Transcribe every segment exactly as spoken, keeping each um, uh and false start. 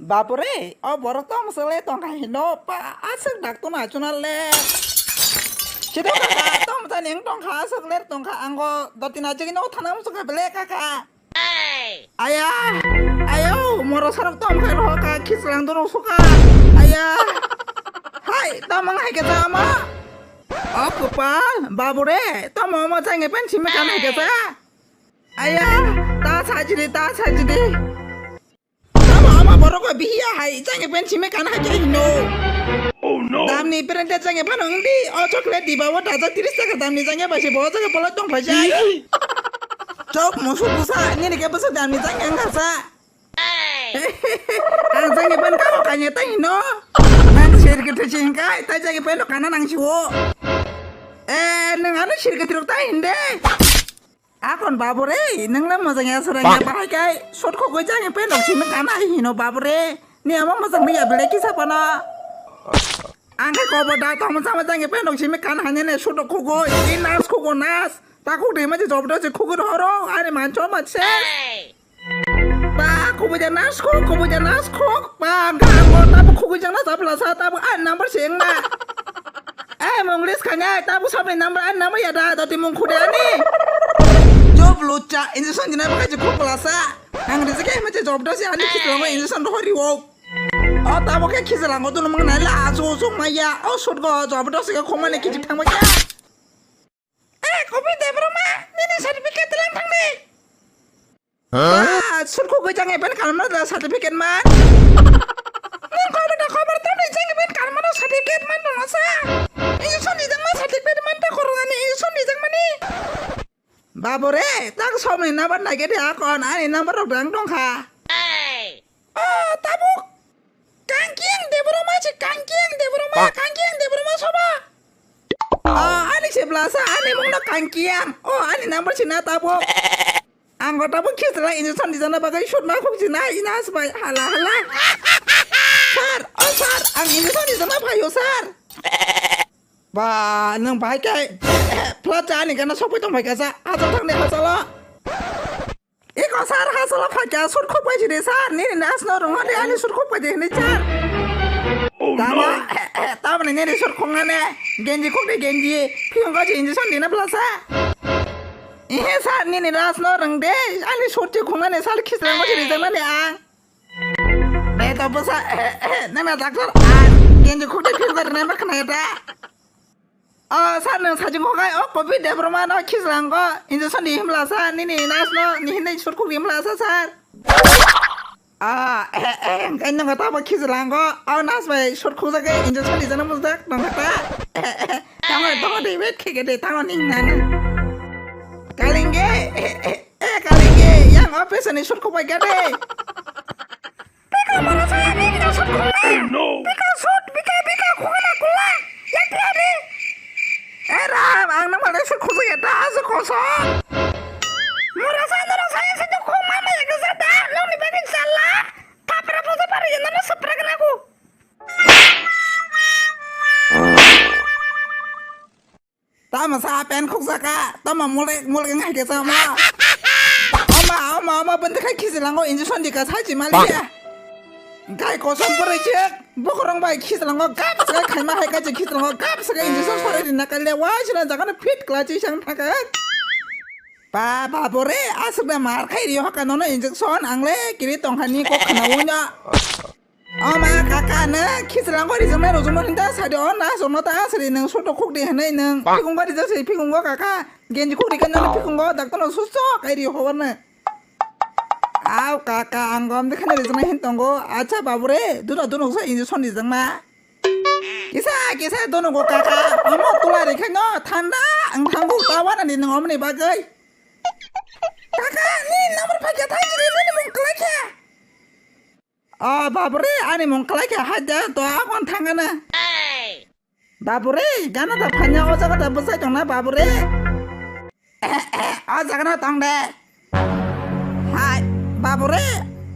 Bapore, o borok tong swk le tong kha hino, pa, aswk dak tong achuna le. Chido kaka, tong tani wng tong kha, aswk le tong kha, ango doti na jigino thana muchung kha bele kaka. Aya, ayo, moro sarok tong kha roho ka, khichlang dorok suka. Aya, hai, tamang hai khe tama. O kupal, bapore, tamo mo jang pen chimi kan hai khe sa. Aya, ta sajidi, ta sajidi. Tamo ama borok o bihiya hai, jang pen chimi kan hai khe hino. Oh no. Damni branded jang pen ongdi, o chocolate diba o daja tiris taka damni jang bai se bo jang polo tong phai jai. Chok musu busa, nini ke busa damni jang yang kasa. Ang jang pen kamo kanya ta hino. Nang sir ke thaching kai, ta jang pen kana nang siwo. Eh, nang ano sir ke tirok ta hinde. Akon bapore, nang le mojang ya sura ya bahai kai. Sot khogoi jang pen dok simi kana hino bapore. Ni ama mojang mi ya bele kisa pano. Ang ke kobo da tong mojang mojang pen dok simi kana hanya ne sot khogoi. Di nas khogo nas. Ta khogoi ma je job do je khogoi horo. Are mancho ma se. Ba, kubui jang nas khuk, kubui jang nas khuk. Ba, ang kha ang bo, tabo kubui jang nas apla sa, tabo a number se wngna. Eh, mong list khanya, tabo sabni number, a number ya da, doti mung khude ani. Job lucha, injection dina baka je khuk pla sa. Ang rijike ma je job do se ani khitlo ma injection do hori wo. O tabo ke khijalango dunu mang nai la, asu sung ma ya. O sut go job do se khomane khiji thang ma ya. Eh, kopi de bro ma, nini certificate lang thang ni. Ba, sut khugui jang event kalma da certificate man. Nang khobor da khobor to ni jang event kalma da certificate man no sa. Injection ni jang ma certificate man ta corona ni injection ni jang mani. Bapore, tang somni number nai gede akon, ani number rok dang dong kha. Oh, tabuk. Kangkiang Debbarma se, Kangkiang Debbarma, Kangkiang Debbarma soba. Oh, ani se blasa, ani mungno Kangkiang. Oh, ani number se na tabuk. Ang go tabuk khichla injection dijana bagwi sut ma khuk jina ina asbai hala hala. Sir, oh sir, ang injection dijana phaio sir. Ba, nang bai kai. Plat ani gana sokoi tong bai kasa. Aja thang de hasala. Iko sir, hasala phaikha, sut khuk pai sidi sir, nini nas no rung hadi ani sut khuk pai di hini sir. Oh, tamo, no. Tamo ni nini sut khuk nane, genji khuk di genji, phiyong kaji injection dina blasa. Ihe sir, nini nas no rung de, ani sut chi khuk nane sal khis rang kaji rijak nane ang. Be to bwsa, nana doctor, ang genji khuk di phiyong kaji nane ma khna da. Oh, sir, nang sajing kho kai, oh, covid Debbarma no khichlang ko, injection di himla sa, nini nas no, ni hinai sut khuk di himla sa, sir. Ah, eh, eh, kai nang ta ba khichlang ko, oh, nas bai sut khuk sa ke injection di jana mujak, nang ta. Eh, eh, tango, tango di wait khege de, tango ning nana. Kalinge, eh, eh, eh, kalinge, yang office ni sut khuk bai gade. Bika moro saya ni bika sut khula. Oh, no. Bika sut, bika, bika khula khula. Yang dia ni. Eh, Ram, ang nang malai sut khula ya ta, sut khoso. Moro saya, moro saya, sut khula mama ya kesa ta, lo ni bagi salah. Kapra posa pari ya, nama sepra kena aku. Tamo sa pen khuk saka, tamo mulek mulek ngai ke sama. Oma, oma, oma, bende khai khijilango injection di ka sai chi mali ya. Gai kosom pore chek, bokorong bai khijilango gap saka khaima hai ka khijilango gap saka injection sore di nakal le wa sina jaga na fit kla chi sang thaka. Ba, ba, bore, asuk da mar khai ri hoka nono injection ang le kiri tong hani kok khana wonyo. O ma, kaka, nang khichlang gori jong nai rojong nai ta sadi o na song no ta sadi nang soto khuk di hanai nang. Bang. Phikung gori jong se phikung go kaka. Genji khuk di kan nang phikung go doctor no susto kai ri hobar na. Au kaka, ang gom de khana rijong nai hin tongo. Acha babu re, duno duno sa injection rijong ma. Kisa kisa duno go kaka. Amo tula ri khai no thanda ang thangu tawa na ni nang omni bagai. Kaka, ni number phai kya thai jiri ni mung klai kya. O babure, ani mung klai khe hai de, to akon thangana. Babure, gana da phanya o jaga da bwsai tongna babure. O jaga na tong de. Hai, babure,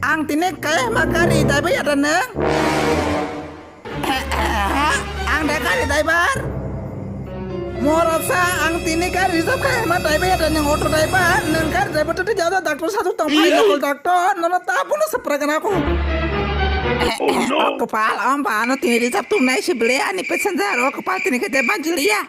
ang tini kaya ma gari dai bai ada nang. Ang de gari driver. Morasa ang tini gari reserve khai ma driver ya nang auto driver nang gari driver tu jada doctor satu tong phai local doctor nono ta puno sepra kana ko. Oh no! Kopal, om ba ano tini rijap tum nai si bele ani passenger o kopal tini kete banjiliya.